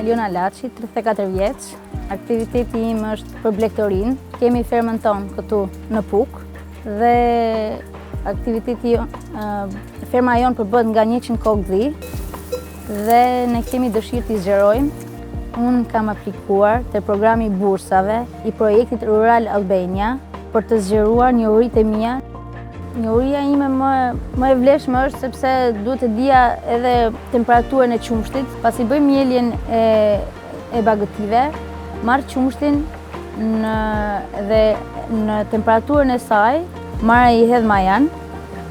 Eliona Laçi, 34 vjeç. Aktiviteti im është për blegtorinë. Kemi fermën tonë këtu në Pukë dhe aktiviteti ferma jonë përbëhet nga 100 kokë dhi dhe ne kemi dëshirë t'i zgjerojmë. Unë kam aplikuar te programi i bursave i projektit Rural Albania për të zgjeruar njohuritë e mia. Njohuria ime më, më e vlefshme është sepse duhet të dija edhe temperaturën e qumështit, pasi bëj mjeljen e, e bagëtive, marr qumështin në, dhe në temperaturën e saj, marr i hedh majan,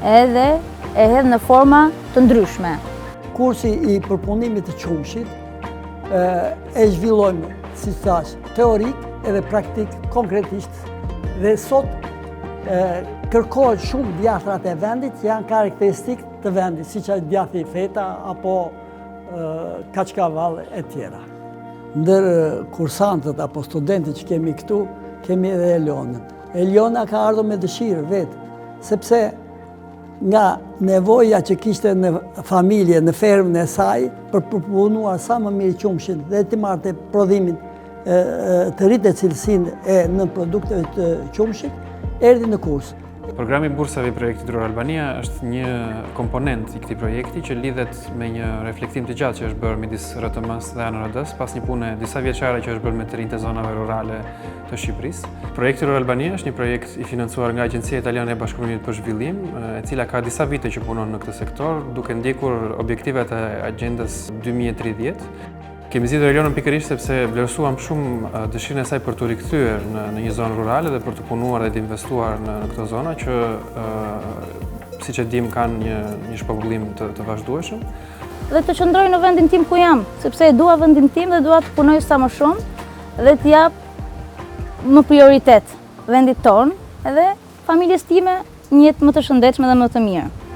edhe e hedh në forma të ndryshme. Kursi i përpunimit të qumështit e zhvillojmë, si thash, teorik edhe praktik, konkretisht, dhe sot kërkohet shumë djathrat e vendit që janë karakteristik të vendit, siç është djathi feta apo kaçkavall e tjera. Ndër kursantët apo studentët që kemi këtu, kemi edhe Elionën. Eliona ka ardhur me dëshirë vetë, sepse nga nevoja që kishte në familje, në fermën e saj, për përpunuar sa më mirë qumështin dhe të marrte prodhimin të rritë cilësinë e nënprodukteve të qumështit, erdhi në kurs. Programi i bursave i projektit Rural Albania është një komponent i këtij projekti që lidhet me një reflektim të gjatë që është bërë midis RTM-s dhe ANRD-s pas një pune disavjeçare që është bërë me të rinjtë e zonave rurale të Shqipërisë. Projekti Rural Albania është një projekt i financuar nga Agjencia Italiane e Bashkëpunimit për Zhvillim, e cila ka disa vite që punon në këtë sektor, duke ndjekur objektivat e agjendës 2030. Kemi zgjedhur Elionën pikërisht sepse vlerësuam shumë dëshirën e saj për t'u rikthyer në, në një zonë rurale dhe për të punuar dhe të investuar në, në këto zona që siç e dimë kanë një, një shpopullim të, të vazhdueshëm. Dhe të qëndroj në vendin tim ku jam, sepse e dua vendin tim dhe dua të punoj sa më shumë dhe të jap më prioritet vendit tonë edhe familjes time një jetë më të shëndetshme dhe më të mirë.